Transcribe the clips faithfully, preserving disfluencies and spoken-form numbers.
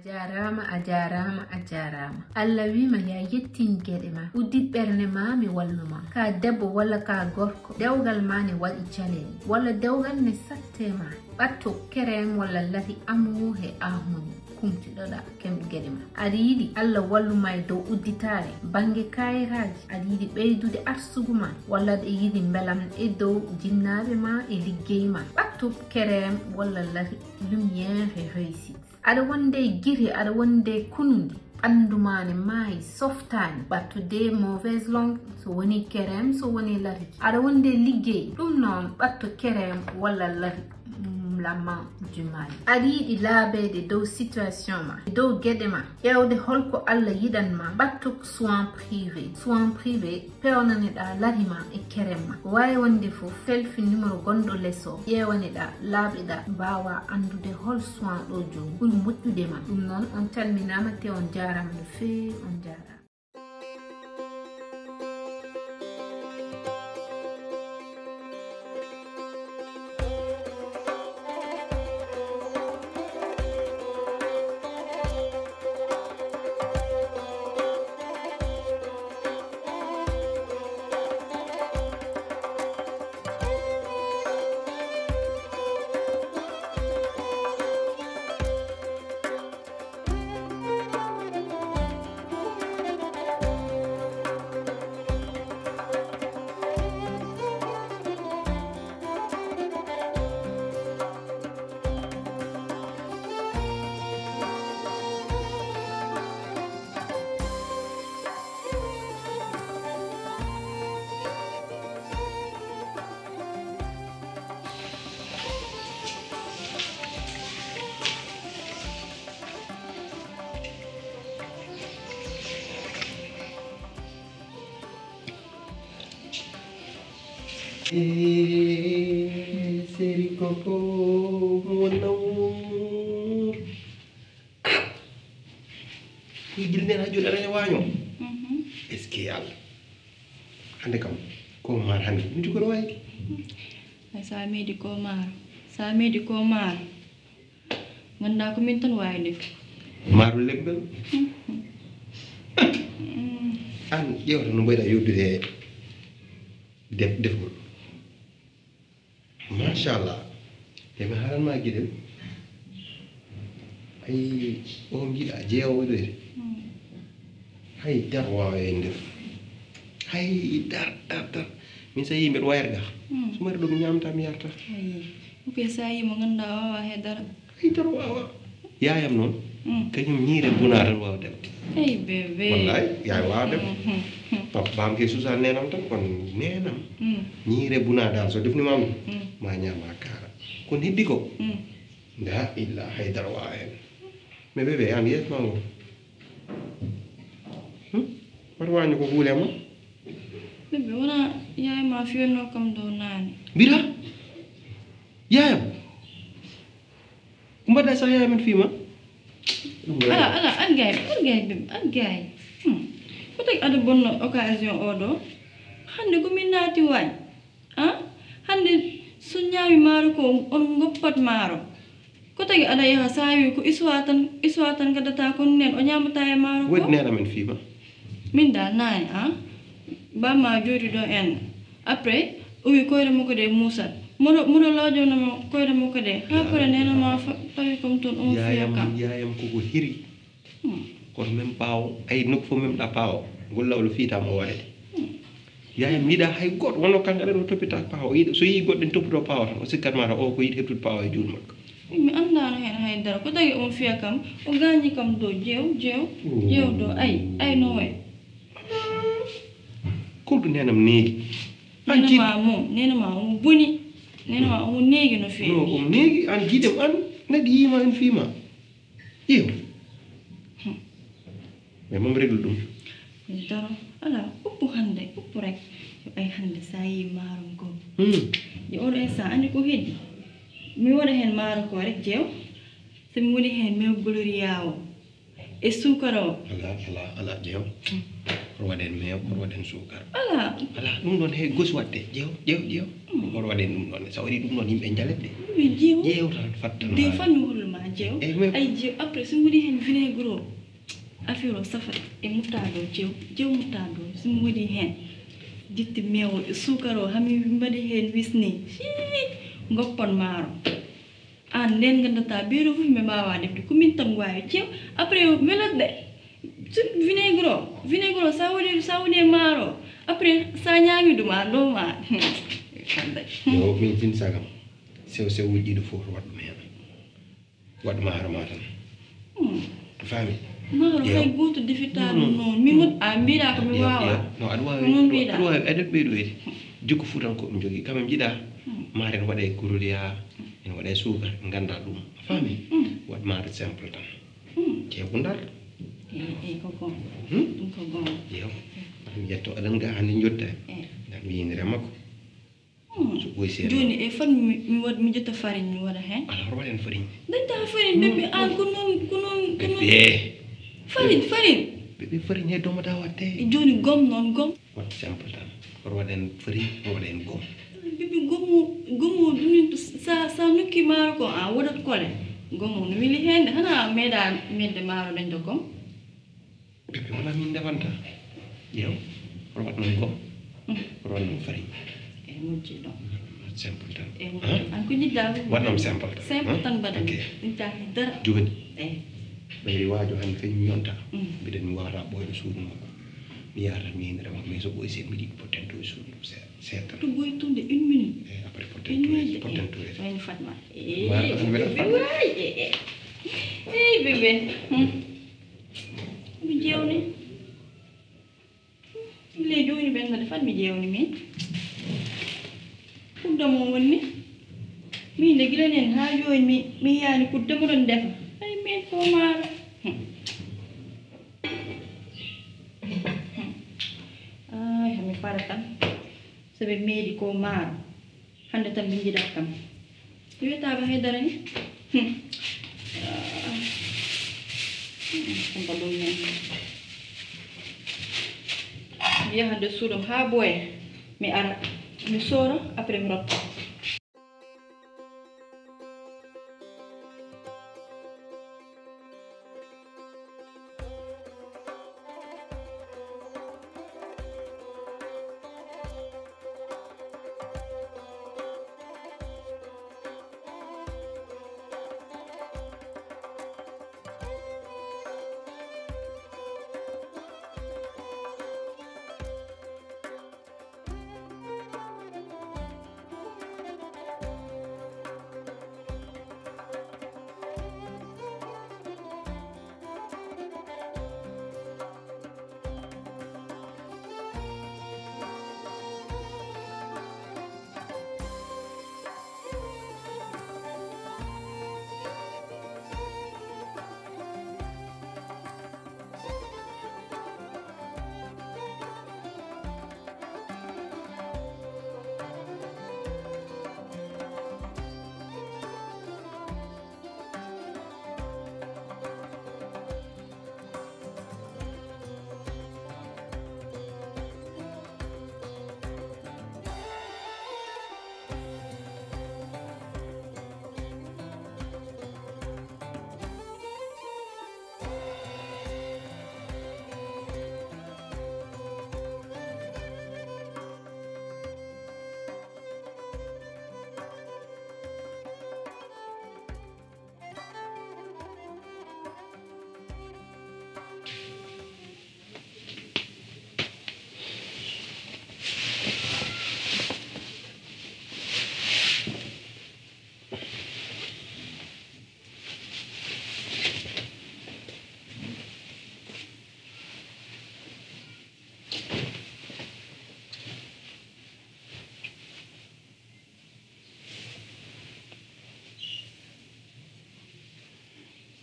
Jaaraama, a jaaraama, a jaaraama. Allah wiima ya yettin geɗe ma. Uddit ɓernde ma, mi wallu ma. Ka debbo walla ka gorko, dewgal ma ne waɗi caɗeele. Walla dewgal ne satte ma. Ɓatto kerem walla lati amu he ahuni. Kumtiɗoɗa kem geɗe ma. Aɗa yiɗi Allah wallu ma e dow udditaare bannge kayitaaji. Aɗa yiɗi ɓeydude arsugu ma. Walla aɗa yiɗi mbelam e dow jinnaaɓe ma e liggey ma. Ɓatto kerem walla lati lumière e réussite. Aɗa wonde giri, aɗa wonde kunundi, ɓanndu ma ne maayi, softaani, ɓatto de mauvaise langue, so woni kerem, so woni lariki. Aɗa wonde liggey, ɗum noon ɓatto kerem walla lari, mm, la main du mal. Aɗa yiɗi laabeede dow situation ma, dow geɗe ma, ƴeewde holko Allah yiɗan ma, ɓatto soin privé. Soin privé, pewnane-ɗaa lari ma e kerem ma. Waawi wonde fof, selfie numéro gonɗo les o, ƴeewani-ɗaa, laaɓe-ɗaa, mbaawaa anndude hol soin ɗo jooni ɓuri moƴƴude ma. Ɗum noon, on calminaama te on njaaraama no feewi, on njaaraama. Eh, chéri Coco, mon amour. Kuy jilden ha joni aɗa waaño. Est-ce que Allah? Hannde kam, ko maar hannde. Mi jogori wayde. Ay, sa meedi ko maar. Sa meedi ko maar. Nganndaa ko min tan waawi def. Maaru leggal. An ƴeewta no mboyɗa yoddude def-, defgol. Machallah. Te mi haalan ma giɗel. Ay, o giɗa jeewo waɗoyde. Hay dar waawa e nder. Hay dar, dar, dar. Min sa yii mbeɗa wayra ga. So mari ɗo mi ñaamta mi yarta. Ayi. Ok, sa yii mo nganndaa waawa he dara. Ay, daro waawa. Yaayam noon, kañum ñiire buna tan waawa defde. Ey, bébé. Wallaay, yaay waawa defde. Papa, baam ke suusa neenam tan, kono neenam. Ñiire buna dal, so defni ma ɗum, ma ñaama kaara. Kono heddi ko, la illa hay daro waawa heen. Mais bébé, an yeeso ma ngo. Hmm? Mbaɗa waañi ko huule ma? Bébé, wona yaay ma fiyannoo kam dow naane. Mbiɗa? Yaayam? Ko mbaɗɗa sa yaay men fii ma? Ɗum woni ala, ala, an gay, an gay, bébé, an gay. Hmm. Ko tagi aɗa bonno occasion o ɗo? Hannde ko min naati waañ. Ah? Hannde so ñaami maaro ko on, on ngoppat maaro. Ko tagi aɗa yaha sa wi ko histoire tan, histoire tan gaddata kon nen o ñaamata e maaro ko? Waɗi nena men fii ma. Min dal naani, ah? Bamma jooɗi ɗo en. Après, o wi koyre makko de muusat. Moɗo, moɗo laajono mo koyre makko de. Ha koyre nena ma fa-, tawi kom toon on fiya kam. Yaayam, yaayam koko hiri. Hmm. Kono même paawo, ay nokku fof même ɗa paawo. Ngol lawol fiita mo waɗede. Hmm. Yaayam yiɗa hay goɗɗo, wonno kanko aɗa ɗo toppita paawo. Yiɗa, so yii goɗɗo en toppito paawo tan, o sikkat ma tan o ko yiɗi heɓtude paawo e juuɗe makko. Mi anndaano heen hay dara. Ko tagi on fiya kam, o gaañi kam dow jeew, jeew, jeew dow, ay, ay no wayi. Kolɗo nenam neegi? An nena jiɗ- ma moom, nena ma omo boni. Nena ma omo neegi no feewi. No, omo neegi, an jiɗam an, neɗɗo yii ma en fii ma. Iyo. Hmm. Mais moom régler ɗum. Min daro, ala, uppu hannde, uppu rek. Yo ay hannde sa yii maarum ko. Hmm. Yo oɗo instant, anndi ko heddi. Mi waɗa heen maaro ko rek jeew. So mi waɗi heen mew gloria o. E suukara o. Ala, ala, ala, ƴeew. Hoto waɗen meew, hoto waɗen suukara. Ala. Ala, ɗum ɗon he gosi waɗde. Ƴeew, ƴeew, ƴeew. Hoto waɗen ɗum ɗon. So waɗi ɗum ɗon, yimɓe njalet de. Mi ƴeew. Ƴeew tan, fattan. De fan mi hollo ma ƴeew. Eh, mais ay ƴeew, après, so mi waɗi heen vinaigre o, affaire o safat e moutarde o, ƴeew, ƴeew moutarde o, so mi waɗi heen. Ditti meew o, e suukara o, hami mbaɗi heen wis ni. Fii, ngoppan maaro. Aan ndeen nganndataa ɓeeɗo fof ɓe mbaawaa defde, ko min tan waawi. Ƴeew, après o welat de. Surtout vinaigre o, vinaigre o, sa waɗi, sa waɗi e maaro o, après sa ñaami ɗum, a ɗooma. Yo min tin sagam. Sew sew uji ɗiɗo fof waɗ ɗum heen. Waɗ maaro ma tan. Hmm. A faami? Maaro hay gooto defitaa ɗum noon. Min won, a mbiɗa ko mi waawaa. No, aɗa waawi, aɗa waawi, aɗa ɓeydoyde. Jikku fuutankooɓe njogii. Quand même, njiɗa maaro ene waɗa e guruliya, ene waɗa e suukar, ngannda ɗum. A faami? Hmm. Waɗ maaro simple tan. Hmm. Ceebu ndar. Eyi, eyi, ko goonga. Hmm? Ɗum ko goonga. Yo. Mi yetto aɗan ga hannde njotta. Eyi. Ndan mi yinire makko. Hmm. So ɓooyi seeɗa. Jooni, e fan mi, mi waɗ, mi ƴetta farine, mi waɗa heen? Ala, hoto waɗen farine. Dañta farine, ɓe, ɓe, aan ko noon, ko noon, ko noon. Ɓe, ɓe. Farine, farine. Ɓe, ɓe farine he domata watte. E jooni gom noon, gom. Waɗ simple tan. Hoto waɗen farine, hoto waɗen gom. Bibi gomo, gomo ɗum en to sa, sa nokki maaro ko a wodat kole. Gomo no weli heen de, hana meeɗa medde maaro dañde gom? Bibi wala min ndefanta. Ƴeew, hoto waɗ noon gom. Mm. Hoto waɗ noon farine. E mujji ɗon. Simple tan. E mujji. An ko njiɗɗa? Waɗ noon simple tan. Simple tan mbaɗen. Ok. Ɗum taaki dara. Jooni. Eh. Ɓeyri waajo hannde kañum yonta. Mm. Mbiɗen mi wawata ɓooyde suudu makko. Mi yahata mi yinira makko, mais so ɓooyi seeɗa mbiɗi potten to e suudu ndu seeɗa. Seeɗa tan. To ɓooyi tunde une minute. Eh, après potten to e, potten to e. Wayno Fatma. Eh, mbiɗa Fatma. Waay, eh, eh. Eh, bébé. Hmm. Mi jewni. Ile jooni ɓen kadi fan mi jewni min. Kudda mo wonni. Min de gila nen haa jooni mi, mi yiyaani kudda mo ɗon defa. Ay min ko maaro. Hmm. Ay, hami fara tan. So ɓe meeɗi ko maaro. Hannde tan ɓe njiɗat kam. Mi wiyataama hay dara ni. Hmm. Ah. Hmm, ko mbaɗɗon men. Mi yaha nder suudu am haa ɓooya. Mi ara. Mi soora, après mi rotta.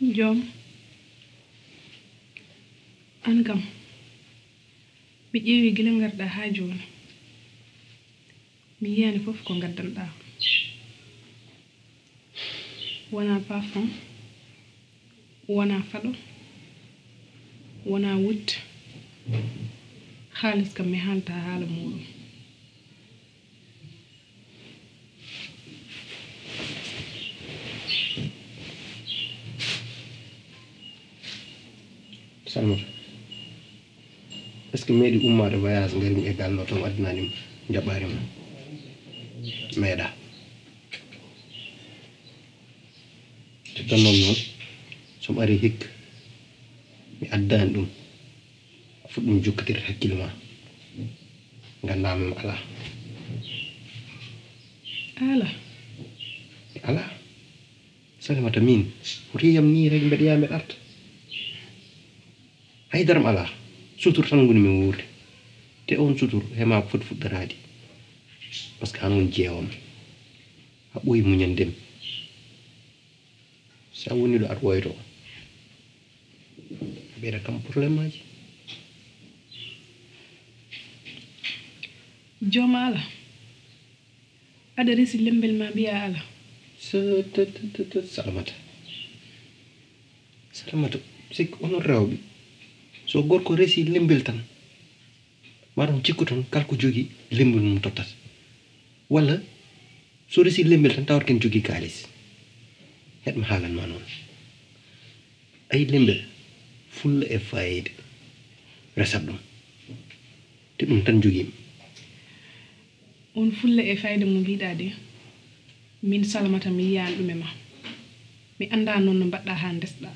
Joom, aan kam, mi ƴeewi gila ngarɗaa haa jooni. Mi yiyaani fof ko ngaddanɗaa. Wonaa parfum, wonaa faɗo, Wonaa wutte. Haalis kam mi haaltaa haala muuɗum. Salmata, est-ce que meeɗi ummaade voyage ngarimi e galle ɗo tan addanaani ma, jaɓaani ma? Meeɗaa. Te ɗon noon noon, so mi arii hikka, mi addaani ɗum, ko foti ɗum jokkitirde hakkille ma. Nganndaa mi alaa. Alaa? Mi alaa. Salimata, miin, hoto yiyam nii rek mbeɗa yaha mbeɗa arta. Hay dara mi alaa. Sutur tan ngoni mi wuurde. Te oon sutur, he maa ko foti fuɗɗoraade. Parce que aan woni jeewo am. A ɓooyi muñande mi. So a wonii ɗo aɗa woytoo, a ɓeydat kam problème aji. Joom a alaa. Aɗa resi lembel ma mbiyaa alaa. Salamata. Salamata, sikki onon rewɓe, so gorko resi lembel tan, maɗon cikku tan kala ko jogii lembel mum tottata. Walla so resi lembel tan tawata ken jogii kaalis. Heɗ mi haalan ma noon. Ay lembel, fulla e fayida resat ɗum. Te ɗum tan jogii mi. On fulla e fayida mo mbiɗa de, min Salamata mi yiyaani ɗum e ma. Mi anndaa noon no mbaɗɗa haa ndesɗa,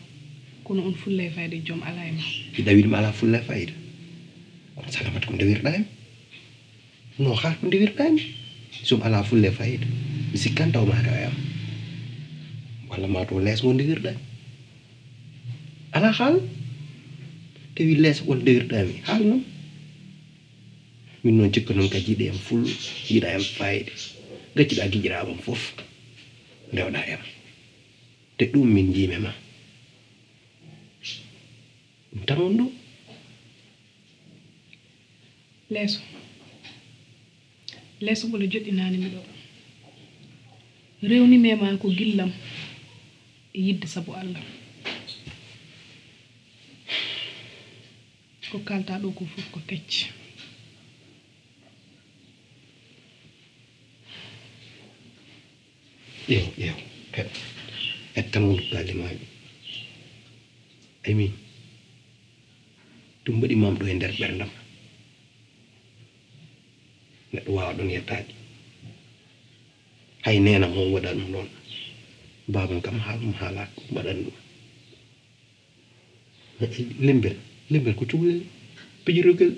kono on fulla e fayida joom alaa e ma. Hiɗa wiɗi mi alaa fulla e fayida? Kono Salamata ko ndewirɗa e mi. No haa ko ndewirɗa e mi? So mi alaa fulla e fayida, mi sikkan taw ma rewa e am. Walla ma to lees ngo ndewirɗa e mi. Alaa haal, tawi lees ngol ndewirɗa mi, haal noon. Min noon cikka noon ka jiiɗe am ful, jiiɗa am fayde, gacciɗa giƴiraaɓe am fof, ndewɗa am. Te ɗum min njiimi ma. Ɗum tan woni ɗum. Leeso. Leeso ɓolo joɗɗinaani mi ɗo. Rewnimi e ma ko gillam e yidde sabu Allah. Ko kalta ɗo ko fof ko kecce. Ƴeew, ƴeew, heɗ. Heɗ tan woni ko kaaldi maa mi. Ay min. Ɗum mbaɗi mam ɗo e nder ɓerndam. Neɗɗo waawa ɗon yettaade. Hay neenam on waɗa ɗum ɗon. Baabam kam haalum haalaaka ko mbaɗan ɗum. Lembel, lembel ko cukalel pijirogel.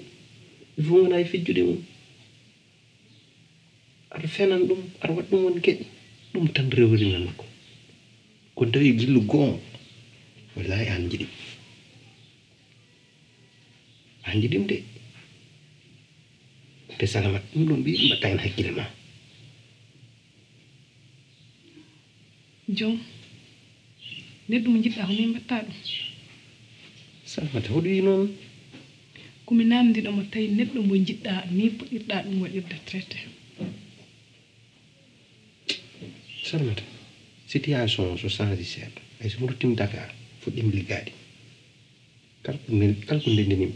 Il faut ngona e fijjude mum. Aɗa fenan ɗum, aɗa waɗa ɗum won geɗe. Ɗum tan rewrina makko. Kono tawi gillu goonga, wallahi an jiɗi. An jiɗim de. Te Salamat ɗum ɗon mbiyi mbaɗta hen hakkille ma. Joom, neɗɗo mo njiɗɗa ko min mbaɗta ɗum. Salamata hoɗo yi noon? Ko mi namdiɗo mo tawi neɗɗo mo njiɗɗa ni puɗɗirɗa ɗum waɗirde traité. Salamata, situation so change seeɗa, hay so mi ruttima Dakar fuɗɗimi liggaade. Kala ko nden kala ko ndendinimi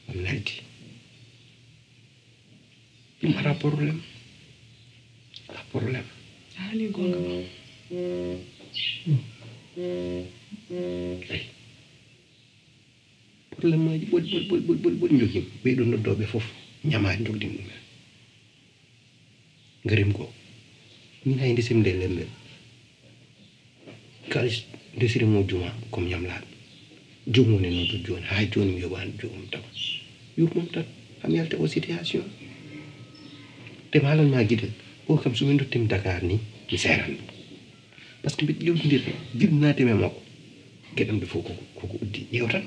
on naldi. Ɗum alaa problème. Alaa problème. A haalii goonga ma. Eyi. Problème aji ɓoɗi ɓoɗi ɓoɗi ɓoɗi ɓoɗi ɓoɗi njogimi. Ɓeyɗo noddooɓe fof ñamaade njogdin ɗumen. Ngarim ko min hay ndesem nde lemmel. Kalis ndesiri mo juma comme ñamlaaɗo. Joom woni noon to jooni haa jooni mi yoɓaani joomum taw. Yurmam tan hami yalta o situation. Te mi haalan ma giɗel o kam so min dottim Dakar ni mi seeran ɗum. Par ce que mbiɗa ƴewtindira jiɗnaade mi e makko. Geɗam ɗe fof koko koko uddi ƴeew tan.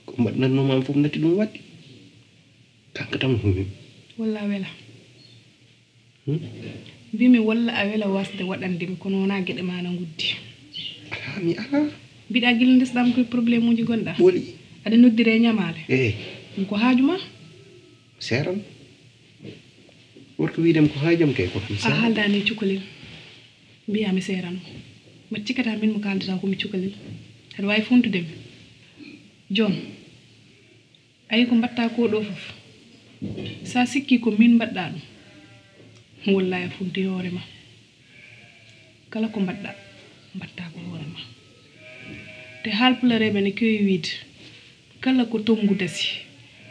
Ko mbaɗnatnoo ma fof natti ɗum waɗde. Kanko tan humi. Walla a wela. Mbimi walla a wela wasde waɗande mi kono wona geɗe ma na nguddi. Alaa mi alaa. Mbiɗa gila ndesɗam koye probléme uji gonɗa. Ɓoli. Aɗa noddire e ñamaale. Eyi. Ɗum ko haaju ma. Seeran. Worko wiidem ko haajam kay ko ɗum. A haaldani e cukalel. Mbiya mi seeran. Mbaɗ cikkata min mo kaaldata ko mi cukalel. Aɗa waawi fontude mi. Joom. Ayi ko mbaɗtaa ko ɗo fof, so a sikkii ko miin mbaɗɗaa ɗum, wallaahi a funti hoore ma. Kala ko mbaɗɗaa, mbaɗtaa ko hoore ma. Te haalpulareeɓe ne keewi wiyde, kala ko tonngu dasi,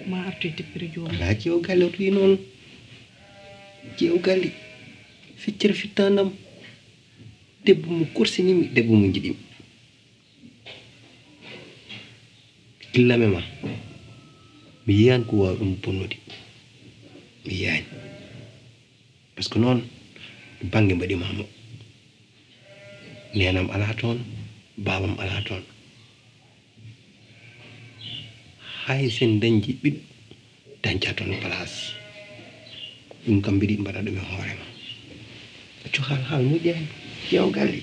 ma artu e teppere joomum. Alaa jeewo galle o wiyi noon. Jeewo galle, feccere fittaanam. Debbo mo korsinimi, debbo mo njiɗimi. Gilla mi ma, mi yiyaani ko waawi ɗum bonnude. Mi yiyaani. Par ce que noon, bannge mbaɗi ma mo. Neenam alaa toon, baabam alaa toon. Hay sen dañji ɓiɗɗo, dañca toon place. Ɗum kam mbiɗi mbaɗa ɗum e hoore ma. Accu haal, haal moƴƴaani. Jeewo galle.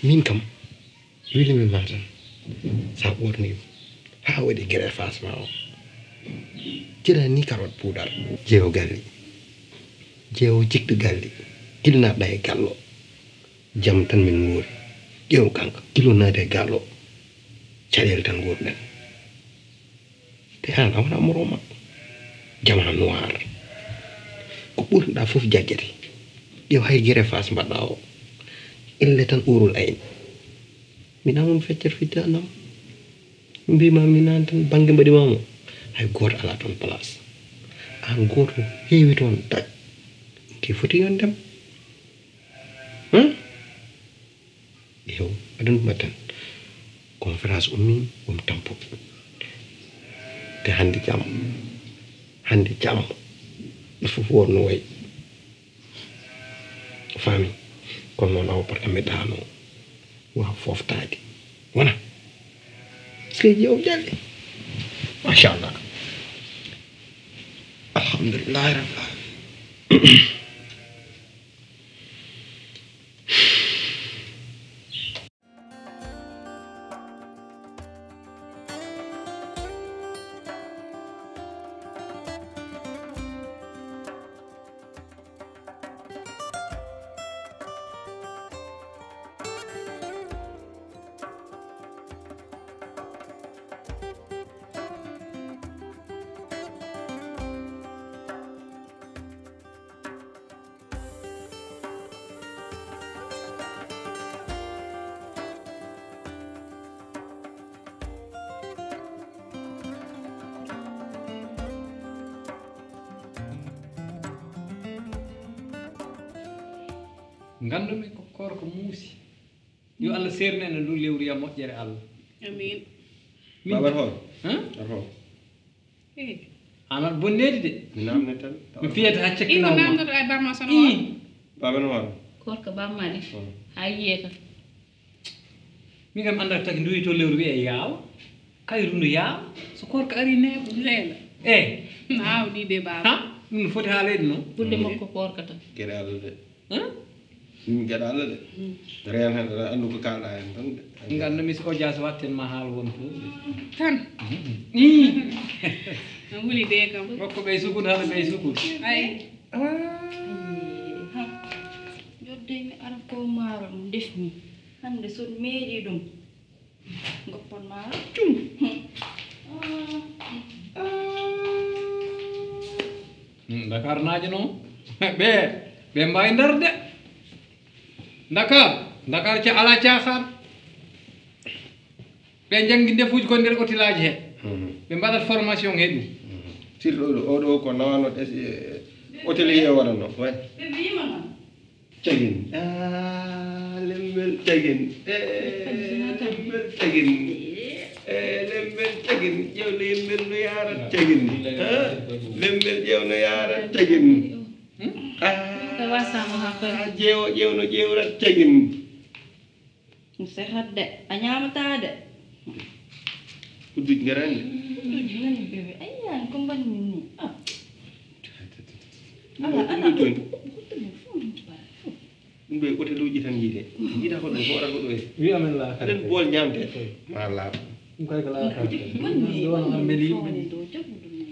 Min kam, weli mi ma tan. Sa ɓorni haa waɗi greffage ma o. Jira ni karot poudar. Jeewo galle. Jeewo jikɗo galle. Gilnaɗa e gallo. Jam tan min nguuri. Ƴeew kanko, kilo naati e gaal o. Caɗeele tan nguurɗen. Te aan a wona moroom makko. Jama noir. Ko ɓurɗa fof jajjete. Ƴeew hay greffage mbaɗɗa o. Elle tan urul ayni. Min amum feccer fittanam. Mbima min aan tan bannge mbaɗi ma mo. Hay gooto alaa toon place. Aan gooto heewi toon dañ. Ke foti yondem. Hmm? Yo, aɗa anndi mbaɗten conférence ummi, um tampo. Te hannde jam, hannde jam, il faut wonno wayi. Faami? Kono noon awa pot ameɗano. Wa foftaade. Wona? Seydi o jalle. Machallah. Alhamdulillahi rabbil alamin. Nganndu-mi ko koorka muusi. Yo Allah seernu en e ndu lewru, yo moƴƴere Allah. Amiin. Min Baaba Hoore. Hã? Baaba Hoore. Eh. Ana bonneede de. Mi naamne tan. Mi fiyata haa cekki. Ino naamnoto ay bamma sono. Ii. Baaba no waano? Koorka bamma de. Hmm. Haa yiyee kan. Min kam anndaa taki ndu to lewru wiye yaawa. Kayru ndu yaawa. So koorka ari neeɓa. Leela. Eh. Naaw ni de baaba. Ha? Ɗum no foti haaleede noon. Ɓurde makko koorka tan. Geɗe Allah de. Hã? Min geɗa Allah de. Reen heen, aɗa anndu ko kaalɗa heen tan de. Nganndu-mi so audience waɗten ma haal won toon. Tan. Ii. No wuli de kam. Makko ɓey sukun, hano ɓey sukun. Ay. Ah. Jodde mi ara ko maaro ɗum defmi. Hannde so meeɗi ɗum. Goppon ma cum. Hmm, Dakar naajo noon. Ɓe, ɓe mbawi Ndar de. Dakar, Dakar ca-, ala caaxaan. Ɓe janngi ndefuuji kon nder otelaaji he. Mhm. Ɓe mbaɗat formation he ɗum. Mhm. Surtout oɗo, oɗo ko nawano ɗes-, e, hôtelier waɗanno. Way. Ɓe mbiyima noon. Cagin. Ah, lembel cagin. Eh, lembel cagin. Eh, lembel cagin. Ƴeew lembel no yaarat cagin. Ah, lembel ƴeew no yaarat cagin. Ah, jeewo ƴeew no ƴeewrat cagin. Sehat de, a ñaamataa de. Udduuji ngaraani de. Udduuji nani bébé, ayyan ko mbaɗmi ni. Ah. Ɗum ɗo, ɗum ɗo jooni. Ɗum ɗo e hoteluuji tan yiide. Yiida ko ɗo, hoora ko ɗo e. Wi amen la. Aɗen bool ñaamde. Ma laaɓ. Ɗum kay ko laaɓa. Ɗum woni ɗo, ɗum woni ɗo, jaɓu ɗum ni.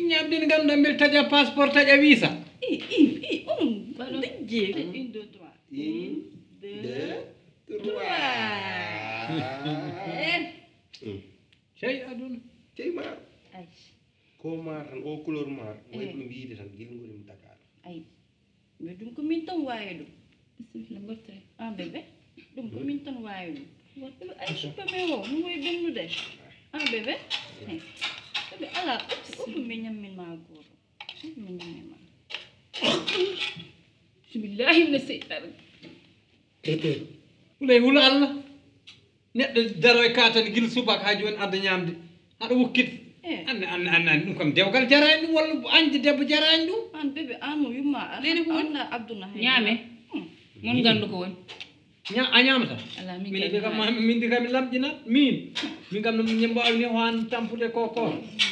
Ñaamde ni ngannduɗaa mbel taƴa passeport, taƴa visa. I, i, i, on. Ballon. Dejje. Une, deux, trois. Une, deux, trois. Eh. Mm. Cey aduna, cey maaro. Ay. Ko maar tan, o couleur maar, way ko ɗum yiide tan, gila ngoni mo Dakar. Ay. Mais ɗum ko min tan waawi ɗum. Bisimilla, mbottore. Ah, bébé. Ɗum ko min tan waawi ɗum. Ay, suppe men o, no woy ɓennude. Ah, bébé. Hey. Bébé, ala, uppu, uppu, mi ñammin ma gooro. Uppu, mi ñammin ma. Bismillahi mina seytaani. Hulay, hula Allah. Neɗɗo daro e ka tan gila subaka haa jooni adda ñaamde. Haɗa wokkita. Eh. Anne, anne, anne, anne, ɗum kam dewgal jaraani ɗum walla añde debbo jaraani ɗum. An bébé, an mo yumma a Nene ko woni? Anda Abdou na hay. Ñaame. Hmm. Mon gandu ko woni. Ña-, a ñaamata? Ala, min Min kay de kam, mi min de kam mi lamƴinat. Min. Min kam no min mbaawi ni hoan tampude ko ko.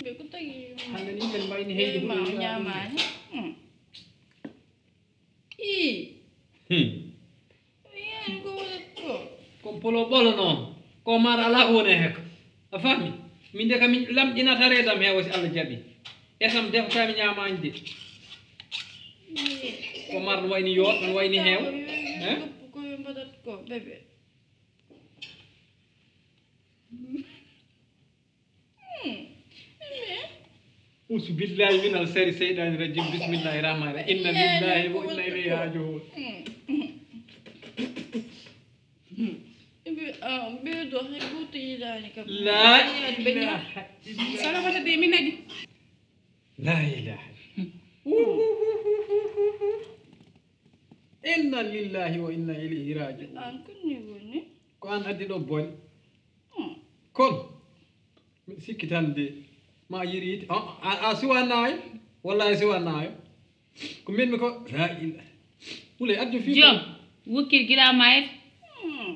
Bébé, ko tagi yumma? Hande ni ken mbayni heyde Eh, ma ko o ñaamaani. Hmm. Ii. Hmm. Yaani ko waɗat ko? Ko polo ɓolo noon. Ko maar alaa ko woni e hekka. A faami? Min de kam min lamƴinata reedam heewa si Allah jaɓi. Esam defata mi ñaamaani de. Ko maar no wayni yoot, no wayni heewa. Eh? Ko ɓe mbaɗat ko, bébé. Hmm. Bébé. Auzu billahi minal sharri seyɗani rajim. Bismillahi rahmani rahim. Inna lillahi wa inna ilayhi rajiun. Hmm. Bébé, ah, bébé ɗo hay gooto yiɗaani kam. La ilaha illallah. Salamata de min nani. La ilaha. Inna lillahi wa inna ilayhi rajiun. An ko ni woni? Ko an addi ɗo bone. Hmm. Kono, miɗo sikki tan de, ma yiriide. Oh, a, a siwa naayo? Wallahi siwa naayo. Ko min mi ko, la ilaha. Wule addu fi. Joom, wukkir gila maayat. Hmm.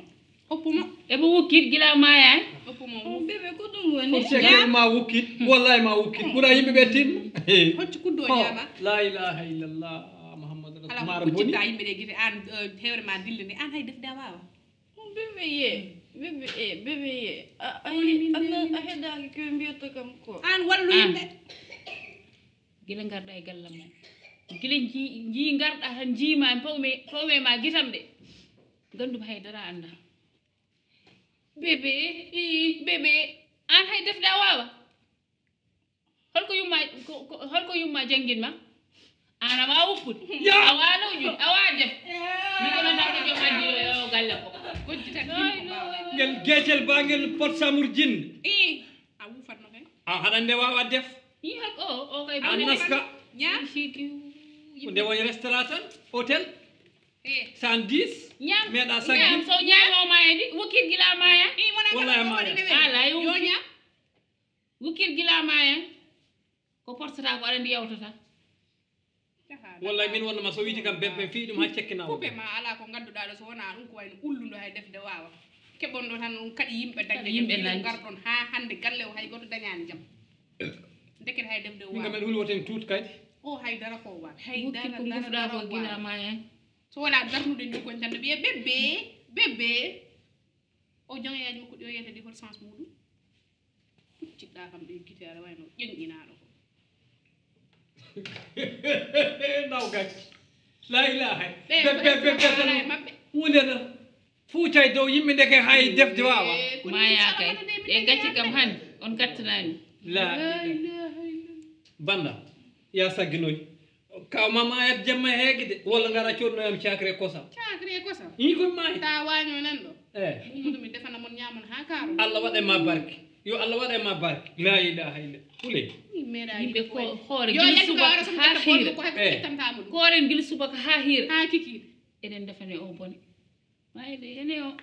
Oppuma. Ebo wukkir gila maayat. Oppuma. Oh, bébé, ko ɗum woni? Ko sekel ma wukkit, wallahi ma wukkit. Ɓura yimɓe ɓe tin. Hoccu kuddo ñaama. La ilaha illallah, Muhammad Rasul. Ala ko kuccita yimɓe ɗe gite, an, eh, hewre ma dille nde, an hay defde a waawa. Bébé ye, bébé, eh, bébé ye. A, a, a, a heɗaaki ko mbiyata kam ko. An wallu yimɓe. Gila ngarɗa e gallam o. Gila nji, nji ngarɗa tan njiima en pawme, pawme ma gitam ɗe. Gandum haydara anda. Bébé, ii, bébé. An hay defde a waawa. Holko yumma, ko, ko, holko yumma jangin ma? An a waawa woppude. Ya! A waawa nawjude, a waawa def. Min ko noon ko joom addi o, o galle ko. Gojji tan yimɓe ko mbaawa. Ngel geecel ba ngel pot samur jin. Ii, a wufatno kay. A haɗa nde waawa def. Ii, hak o, o kay a bone naska. Ña? Siki. Ko nde woni restaurant tan, hôtel. Eh. Cent dix. Ñam. Meɗa saggi. Ñam, so ñaamo ma e ndi, wukir gila maya. Ii, wona wallahi maya. Ala, yo ñam. Wukir gila maya. Ko portata ko aɗa ndi yawtata. Wallahi min wonnama so wiide kam bebbe fii ɗum ha cekkinawo. Kupe ma ala ko ngadduɗa ɗo so wona ɗum ko wayno ullundo hay defde wawa. Keɓon ɗo tan on kaɗi yimɓe dañde yimɓe jam. Ngarɗon ha hande galle o hay goto dañani jam. Ndeket hay defde wawa. Min kam en huli woten tuut kadi. O hay dara ko wawa. Hay dara dara ko gila maya. So wona darnude ndu kon tan no ɓiye bebbe, bebbe. O joŋeyaaji makko ɗi o yiyata ɗi hol sens muɗum? Pucciɗɗa kam ɗo e gite aɗa wayno ƴeŋƴinaaɗo ko. Nawgay. La ilaha. Ɓe bebbe bebbe tan maɓɓe. Hunde tan. Fuucay dow yimɓe ndeke hay defde wawa. Maya kay. E gacce kam han on kattanani. La ilaha. Banda. Ya sagginoy. Kaw ma mayat jemma heege de, walla ngara codnoyam cakri e kosam. Cakri e kosam? Ii, koye maayi. Ta waño nan ɗo. Eh. Mummudu mi defana mon ñamon ha karo. Allah waɗa e ma barke. Yo Allah waɗa e ma barke. La ilaha illa. Kule. Yimɓe ko hoore gila subaka ha hiira. Koren gila subaka ha hiira. Ha kiki. Eɗen defane o bone. Mayde ene o.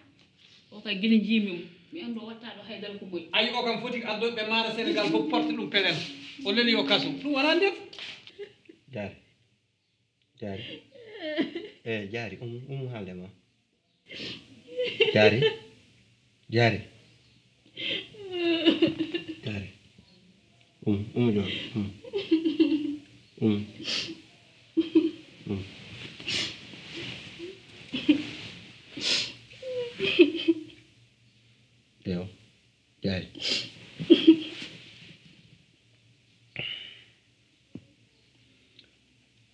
O kay gila jiimi mo. Mi anndu o wattaɗo haydara ko moƴƴi. Ayi o kam foti ko addoɓe maara Sénégal fof porte ɗum pelel. O leli o kaso. Ɗum wona ndef. Jaari. Jaari. Eh, jaari. Um, um haalde ma. Jaari. Jaari. Jaari. Um, um, jo. Um. Um. Um. Eyo. Jaari.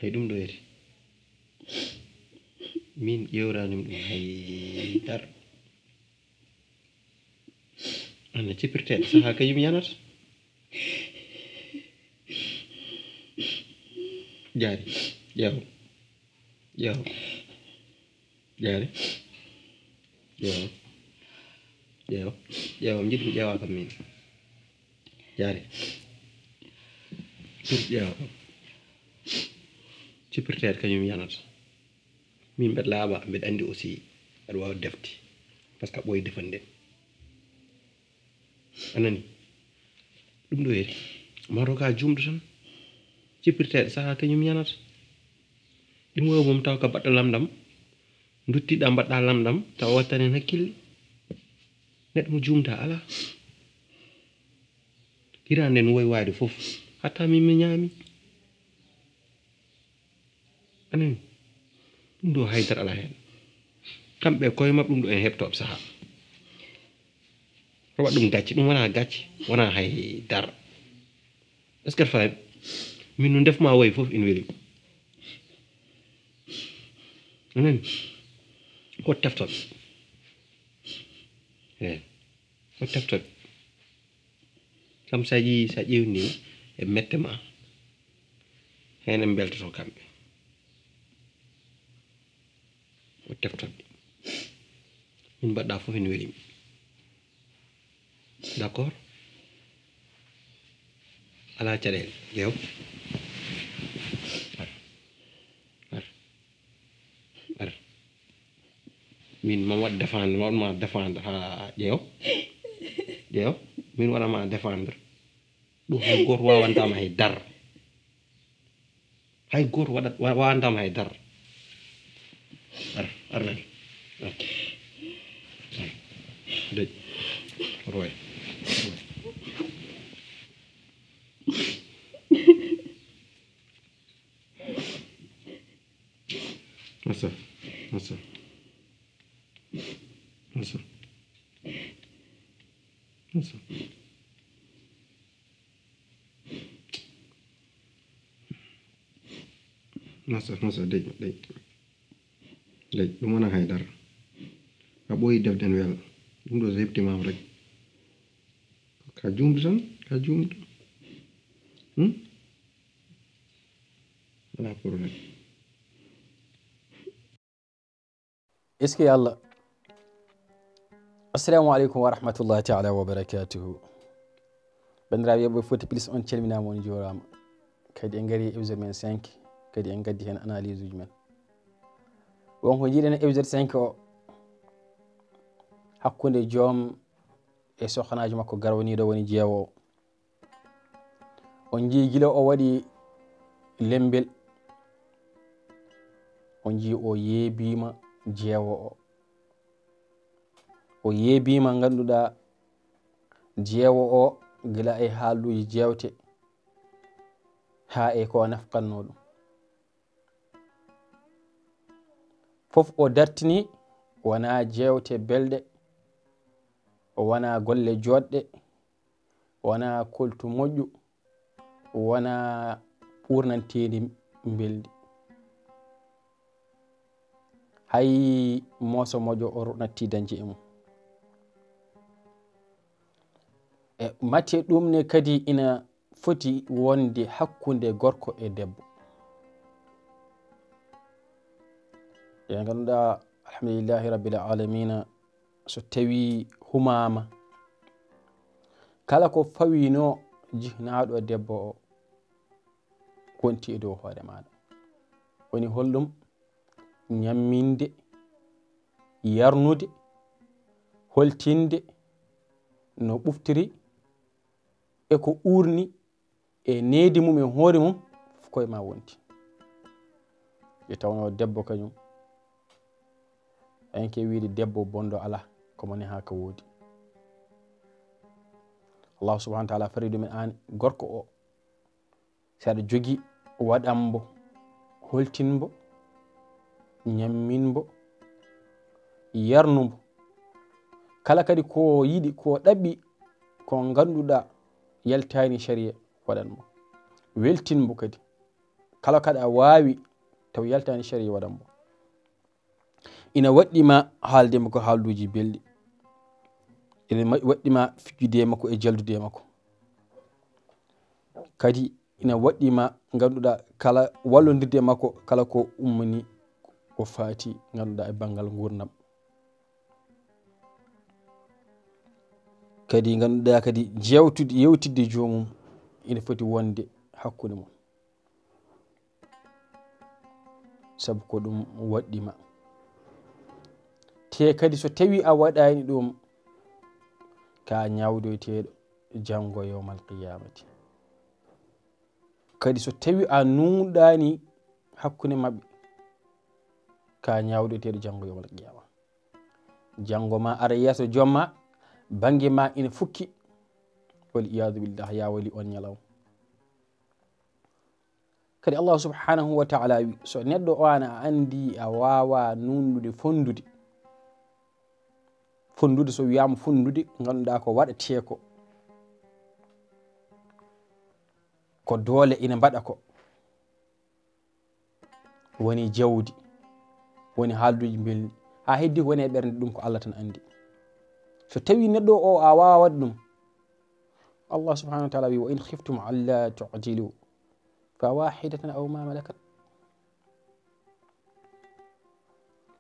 Ay, ɗum ɗo eri. Min ƴeewranim ɗum hay dar. Ana cippirteeɗo sahaa kañum yanata. Jaari, ƴeew, ƴeew, jaari, ƴeew, ƴeew, ƴeew, njiɗmi ƴeewa kam min. Jaari, njiɗmi ƴeewa kam. Cippirteeɗo kañum yanata. Min mbeɗa laaɓa, mbeɗa anndi aussi aɗa waawi defde. Parce que a ɓooyi defande. A nani? Ɗum ɗo eri. Maro ka juumɗo tan. Cippirteeɗo sahaa kañum yanata. Ɗum o mum taw ka baɗɗo lamɗam. Nduttiɗa mbaɗɗa lamɗam, taw wattani heen hakkille. Neɗɗo mo juumta alaa. Hiraande no woy waade fof. Hatta min mi ñaami. A nani? Ɗum ɗo haydara alaa heen. Kamɓe koye maɓɓe ɗum ɗo en heɓtooɓe sahaa. Ko waɗ ɗum gacce, ɗum wonaa gacce, wonaa hay dara. Est-ce que aɗa faami? Min no ndef ma wayi fof ina weli. A nani? Ko teftoɓe. Eey. Ko teftoɓe. Kam so a ƴeewi, so a ƴeewni e mette ma, heen en mbeltoto kamɓe. O teftoɓe. Min mbaɗɗa fof ene weli mi. D'accord? Alaa caɗeele. Ƴeew. Ar. Ar. Ar. Min ma waɗ défendre, ma waɗ ma défendre haa ƴeew. Ƴeew. Min waɗa ma défendre. Ɗum hay gooto waawanta ma hay dar. Hay gooto waɗat, wa-, waawanta ma hay dar. Ar, ar, ar. Ar. Ar. Dej. Roy. Roy. Masa, masa. Masa. Masa. Masa, masa, dej, dej. Dej, ɗum wonaa hay dara. A ɓooyi defde no wela. Ɗum ɗo so heɓtimaama rek. Ka juumde tan, ka juumde. Hmm? Alaa problème. Est-ce que Allah? Assalamu aleykum wa rahmatullahi taala wa barakatuhu. Banndiraaɓe yeɓɓe foti plus, on calminaama, on njuuraama. Kadi en ngari épisode men cinq, kadi en ngaddi heen analyse uji men. Won ko njiiɗen e épisode cinq o, hakkunde joom e sohanaajo makko garwaniiɗo woni jeewo o. On njii gila o waɗi lembel, on njii o yeebiima jeewo o. O yeebiima ngannduɗaa jeewo o gila e haaluuji jeewte haa e ko nafqannoo ɗum. Fof o dartini, wonaa jeewte belɗe, wonaa golle jooɗɗe, wonaa koltu moƴƴu, wonaa ɓurnanteendi mbelndi. Hay mooso moƴƴo o natti dañde e mum. E mate ɗum ne kadi ina foti wonde hakkunde gorko e debbo. Eɗen ngannduɗaa, alhamdulillahi rabbil alamina, so tawii humaama, kala ko fawinoo jihnaaɗo debbo o, wonti e dow hoore maaɗa. Woni holɗum? Ñamminde, yarnude, holtinde no ɓuftiri e ko uurni e needi mum e hoore mum, fof koye ma wonti. Nde tawnoo debbo kañum, en ke wiide debbo bonɗo alaa, ko mo nehaa ka woodi. Allahu subhanahu wa taala fari ɗum en aan gorko o, si aɗa jogii, waɗan mbo, holtin mbo, ñammin mbo, yarnu mbo. Kala kadi ko yiɗi, ko ɗaɓɓi, ko ngannduɗaa yaltaani sariya, waɗan mbo. Weltin mbo kadi. Kala kadi a waawi taw yaltaani sariya, waɗan mbo. Ina waɗɗi ma haalde mbo ko haalduuji belɗi. Ene ma-, waɗɗi ma fijjude e makko e jaldude e makko. Kadi ina waɗɗi ma ngannduɗaa kala wallondirde e makko kala ko ummani ko faati ngannduɗaa e banngal nguurndam. Kadi ngannduɗaa kadi jeewtude, yewtidde joomum ina foti wonde hakkunde mon. Sabu ko ɗum waɗɗi ma. Te kadi so tawi a waɗaani ɗum, ka ñaawdoyteeɗo janngo yawmal qiyamati. Kadi so tawi a nuunɗaani hakkunde maɓɓe, ka ñaawdoyteeɗo janngo yawmal qiyama. Janngo ma ara yeeso joom ma, bannge ma ina fukki. Wal iyadu billah, ya wali on ñalawma. Kadi Allah subhanahu wa ta'ala wi, so neɗɗo o an a anndi a waawa nuunɗude, fonndude. Fonndude, so wiyaama fonndude, ngannduɗaa ko waɗetee ko, ko doole ina mbaɗa ko. Woni jawdi, woni haalduuji mbelɗi. Haa heddi ko woni e ɓernde, ɗum ko Allah tan anndi. So tawi neɗɗo o a waawa waɗde ɗum, Allah subhanahu wa ta'ala wi, "Wa in khiftum alla tu'dilu fa wahidatan aw ma malakat."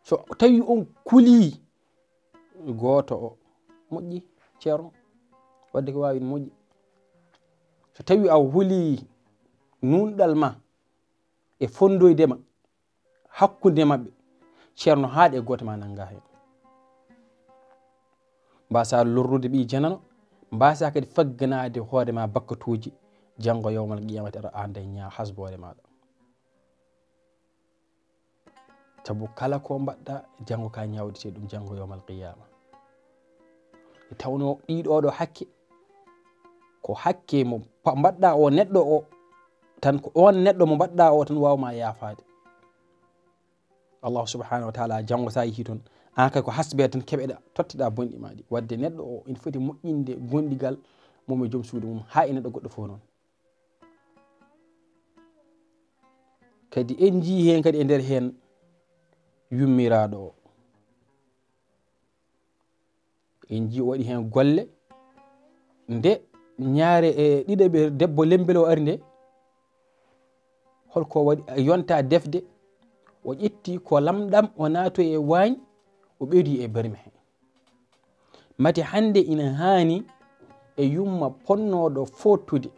So tawi on kulii gooto o, moƴƴi, ceerno, waɗde ko waawi moƴƴi. So tawi a hulii nuunɗal ma e fonndoyde ma hakkunde maɓɓe, ceerno, haaɗe gooto ma nannga heen. Mbasa lorrude ɓii janano, mbasa kadi fagganaade hoore ma bakkatuuji, janngo yawmal qiyamati aɗa annda ñaa hasboore maaɗa. Sabu kala ko mbaɗɗa, janngo ka ñaawdete ɗum janngo yawmal qiyama. E tawno ɗiɗo ɗo hakke, ko hakke mo pa-, mbaɗɗa o neɗɗo o, tan ko on neɗɗo mo mbaɗɗa o tan waawma yaafaade. Allah subhanahu wa ta'ala, janngo sa yehi toon, an kay ko hasbe tan keɓeɗa, totteɗa bonɗi ma ɗi. Wadde neɗɗo o ina foti moƴƴinde gondigal mum e joom suudu mum, haa e neɗɗo goɗɗo fof noon. Kadi en njii heen kadi e nder heen yummiraaɗo o. En njii o waɗi heen golle. Nde ñaare e ɗiɗaɓere debbo lembel o ari nde, holko waɗi? Yonta defde, o ƴetti ko lamɗam, o naatoyi e waañ, o ɓeydi e berme he. Mate hannde ina haani e yumma ponnooɗo fottude,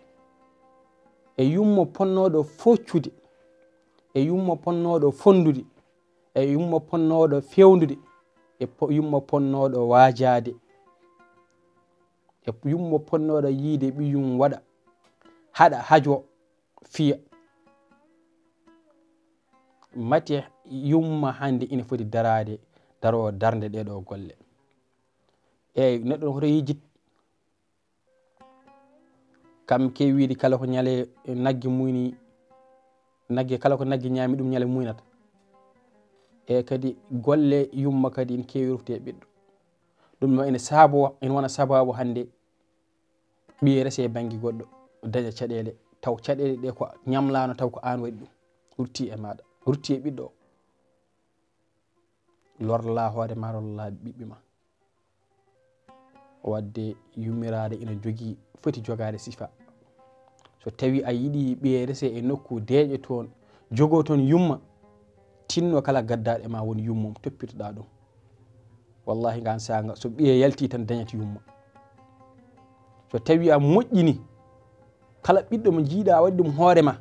e yumma ponnooɗo foccude, e yumma ponnooɗo fonndude, e yumma ponnooɗo fewndude, e po-, yumma ponnooɗo waajaade, e yumma ponnooɗo yiide ɓiyum waɗa, haɗa, hajo, fiya. Mate yumma hannde ina foti daraade, daroo darnde ɗee ɗoo golle. Eey, neɗɗo no hoto yejjit. Kam kewi wiide kala ko ñale nagge muyni, nagge kala ko nagge ñaami ɗum ñale muynata. E kadi golle yumma kadi ina kewi rufde e ɓiɗɗo. Ɗum noon ene saabo, ene wona sababu hannde ɓiye rese e bannge goɗɗo, daña caɗeele, taw caɗeele ɗe ko ñamlaano taw ko aan waɗi ɗum, rutti e maaɗa, rutti e ɓiɗɗo o. Lorla hoore ma, lorla ɓiɓɓe ma. Wadde yummiraaɗo ina jogii, foti jogaade sifa. So tawi a yiɗi ɓiye rese e nokku deeƴe toon, jogoo toon yumma, tinno kala gaddaaɗo e ma woni yummum, toppitoɗaa ɗum. Wallahi ngaan saanga, so ɓiye yalti tan dañat yumma. So tawi a moƴƴini, kala ɓiɗɗo mo njiiɗa waɗi ɗum hoore ma,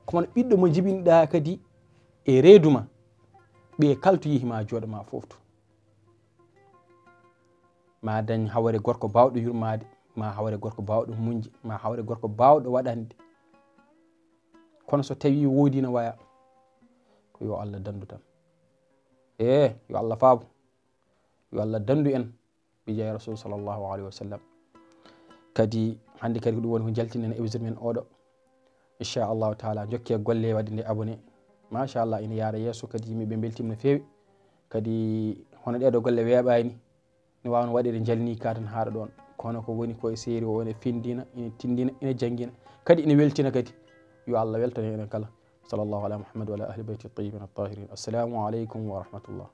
kono ɓiɗɗo mo jibinɗa kadi e reedu ma, ɓiye kaltu yihi ma jooɗo ma foftu. Ma dañ hawre gorko baawɗo yurmaade, ma hawre gorko baawɗo muñde, ma hawre gorko baawɗo waɗande. Kono so tawi woodi no waya, ko yo Allah dandu tan. Ee, yo Allah faabu, yo Allah dandu en, bi jaay Rasul sallallahu alayhi wa sallam. Kadi hannde kadi ko ɗum woni ko jaltinen épisode men oɗo. Inchallahu taala, jokke golle waɗde nde abonné. Machallah, ina yaara yeeso, kadi yimɓe ɓe mbeltiima no feewi. Kadi hono ɗee ɗoo golle weeɓaani, ne waawno waɗeede njalni ka tan haaɗa ɗoon. Kono ko woni ko e seeri o, ene findina, ene tindina, ene janngina. Kadi ene weltina kadi. Yo Allah weltan en kala. Sallallahu ala Muhammad wa ala ahli bayti tayyibin at-tahirin. Assalamu aleykum wa rahmatullah.